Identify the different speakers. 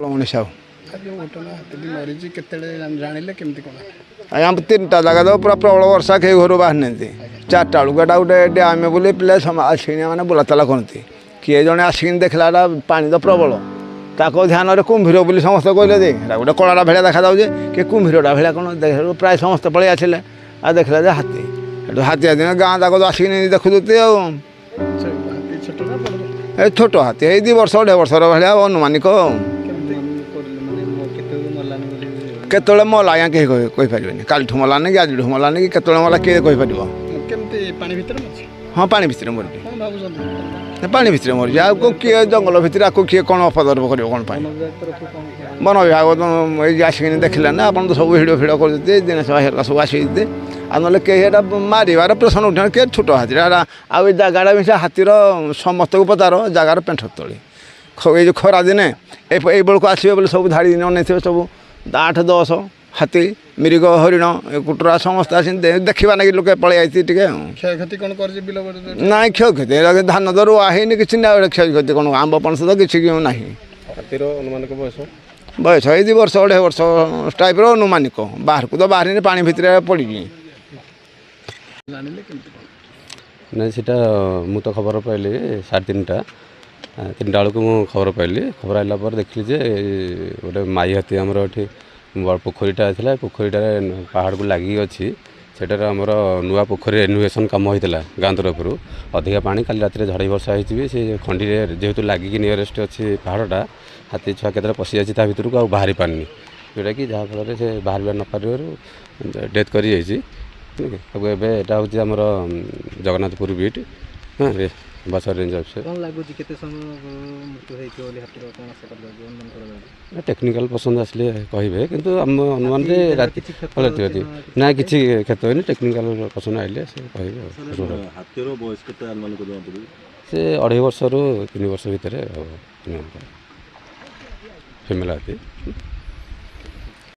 Speaker 1: ମଣିଷ ଆଉ
Speaker 2: ଯେଉଁ ଘଟଣା, ହାତୀଟି ମରିଛି, କେତେବେଳେ ଜାଣିଲେ, କେମିତି କ'ଣ?
Speaker 1: ଆଜ୍ଞା, 3ଟା ଜାଗା ତ ପୁରା ପ୍ରବଳ ବର୍ଷା, କେହି ଘରୁ ବାହାରିନାହାନ୍ତି। 4ଟା ବେଳକୁ ଏଇଟା ଗୋଟେ ଡ୍ୟାମ୍ ବୋଲି ପିଲା ଆସିକିନି ମାନେ ବୁଲାଚଲା କରନ୍ତି। କିଏ ଜଣେ ଆସିକିନି ଦେଖିଲା, ଏଟା ପାଣି ତ ପ୍ରବଳ। ତାକୁ ଧ୍ୟାନରେ କୁମ୍ଭୀର ବୋଲି ସମସ୍ତେ କହିଲେ ଯେ ଏଇଟା ଗୋଟେ କଳାଟା ଭଳିଆ ଦେଖାଯାଉଛି କି କୁମ୍ଭୀରଟା ଭଳିଆ କ'ଣ। ଦେଖିଲାରୁ ପ୍ରାୟ ସମସ୍ତେ ପଳେଇ ଆସିଲେ, ଆଉ ଦେଖିଲା ଯେ ହାତୀ। ସେଠୁ ହାତୀ ହାତୀ ଗାଁ ଯାକ ତ ଆସିକିନି ଦେଖୁଛନ୍ତି। ଆଉ
Speaker 2: ହାତୀ ଛୋଟ ନା ବଡ଼?
Speaker 1: ଏ ଛୋଟ ହାତୀ, ଏଇ 2 ବର୍ଷ 2.5 ବର୍ଷର ଭଳିଆ ଅନୁମାନିକ।
Speaker 2: କେମିତି କରିଲେ, ମାନେ କେତେବେଳେ ମଲାନି ବୋଲି?
Speaker 1: କେତେବେଳେ ମଲା ଆଜ୍ଞା, କେହି କହିପାରିବେନି। କାଲିଠୁ ମଲାନି କି ଆଜିଠୁ ମଲାନି କି କେତେବେଳେ ମଲା, କିଏ କହିପାରିବ?
Speaker 2: କେମିତି, ପାଣି ଭିତରେ ମରିଛି?
Speaker 1: ହଁ, ପାଣି ଭିତରେ ମରିଛି।
Speaker 2: କ'ଣ ଭାବୁଛନ୍ତି?
Speaker 1: ପାଣି ଭିତରେ ମରିଛି, ଆଉ କିଏ ଜଙ୍ଗଲ ଭିତରେ ଆକୁ କିଏ କ'ଣ ଅପଦର୍ପ କରିବ କ'ଣ ପାଇଁ?
Speaker 2: ବନ ବିଭାଗ ତରଫରୁ କ'ଣ?
Speaker 1: ବନ ବିଭାଗ ତ ଏଇ ଆସିକିନି ଦେଖିଲେ ନା, ଆପଣ ତ ସବୁ ଭିଡ଼ିଓ ଫିଡ଼ିଓ କରୁଛନ୍ତି, ଦିନେଶ ଭାଇ ହେରିକା ସବୁ ଆସିଛନ୍ତି। ଆଉ ନହେଲେ କେହି ଏଇଟା ମାରିବାର ପ୍ରଶ୍ନ ଉଠେ କିଏ? ଛୋଟ ହାତୀଟା ଏଇଟା। ଆଉ ଏ ଜାଗାଟା ବି ସେ ହାତୀର ସମସ୍ତଙ୍କୁ ପଚାର, ଜାଗାର ପେଣ୍ଠସ୍ଥଳୀ। ଏଇ ଯେଉଁ ଖରା ଦିନେ ଏଇ ବେଳକୁ ଆସିବେ ବୋଲି ସବୁ ଧାଡ଼ି ଅନେଇଥିବେ ସବୁ, 8 10 ହାତୀ, ମିରିଗ, ହରିଣ, ଏ କୁଟୁରା ସମସ୍ତେ ଆସି ଦେଖିବା ନାଗି ଲୋକେ ପଳେଇ ଆଇଛି ଟିକେ। ଆଉ
Speaker 2: କ୍ଷୟକ୍ଷତି କ'ଣ କରିଛି ବିଲ ବାଡ଼ିରେ?
Speaker 1: ନାଇଁ, କ୍ଷୟକ୍ଷତି ଧାନ ତ ରୁଆ ହେଇନି କିଛି ନା, କ୍ଷୟକ୍ଷତି କ'ଣ? ଆମ୍ବ ପଣସ ତ କିଛି ନାହିଁ।
Speaker 3: ହାତୀର ଅନୁମାନିକ ବୟସ?
Speaker 1: ବୟସ ଏଇ 2 ବର୍ଷ 2.5 ବର୍ଷ ଟାଇପ୍ର ଅନୁମାନିକ। ବାହାରକୁ ତ ବାହାରିନି, ପାଣି ଭିତରେ ପଡ଼ିଛି।
Speaker 2: ଜାଣିଲେ କେମିତି କ'ଣ?
Speaker 3: ନାଇଁ, ସେଇଟା ମୁଁ ତ ଖବର ପାଇଲି 3:30, 3ଟା ବେଳକୁ ମୁଁ ଖବର ପାଇଲି। ଖବର ଆଇଲା ପରେ ଦେଖିଲି ଯେ ଗୋଟେ ମାଇ ହାତୀ, ଆମର ଏଠି ବଡ଼ ପୋଖରୀଟା ଥିଲା, ପୋଖରୀଟାରେ ପାହାଡ଼କୁ ଲାଗିକି ଅଛି। ସେଠାରେ ଆମର ନୂଆ ପୋଖରୀ ରେନୋଭେସନ୍ କାମ ହୋଇଥିଲା ଗାଁ ତରଫରୁ। ଅଧିକା ପାଣି କାଲି ରାତିରେ ଝଡ଼ି ବର୍ଷା ହେଇଛି ବି, ସେ ଖଣ୍ଡିରେ ଯେହେତୁ ଲାଗିକି ନିୟରେଷ୍ଟ ଅଛି ପାହାଡ଼ଟା, ହାତୀ ଛୁଆ କେତେଟା ପଶିଯାଇଛି ତା ଭିତରକୁ, ଆଉ ବାହାରି ପାରୁନି, ଯେଉଁଟାକି ଯାହାଫଳରେ ସେ ବାହାରିବା ନ ପାରିବାରୁ ଡେଥ୍ କରିଯାଇଛି। ତାକୁ ଏବେ ଏଇଟା ହେଉଛି ଆମର ଜଗନ୍ନାଥପୁର ବିଟ୍, ହଁ, ବାସର ରେଞ୍ଜ ଅଫିସର।
Speaker 2: କ'ଣ ଲାଗୁଛି, କେତେ ସମୟ ମୃତ୍ୟୁ ହେଇଥିବ ବୋଲି ହାତୀର କ'ଣ ଆଶା କରାଯାଉଛି, ଅନୁମାନ କରାଯାଉଛି?
Speaker 3: ଟେକ୍ନିକାଲ ପସନ୍ଦ ଆସିଲେ କହିବେ, କିନ୍ତୁ ଆମ ଅନୁମାନରେ ରାତି
Speaker 2: କିଛି କ୍ଷତ
Speaker 3: ଅଛି। ନା, କିଛି କ୍ଷତ ହେଇନି। ଟେକ୍ନିକାଲ ପସନ୍ଦ ଆଇଲେ ସେ କହିବେ। ଆଉ
Speaker 4: ହାତୀର ବୟସ କେତେ ଅନୁମାନିକ ଜଣାପଡ଼ୁଛି?
Speaker 3: ସେ 2.5 ବର୍ଷରୁ 3 ବର୍ଷ ଭିତରେ ହେବ, ଫିମେଲ୍ ହାତୀ।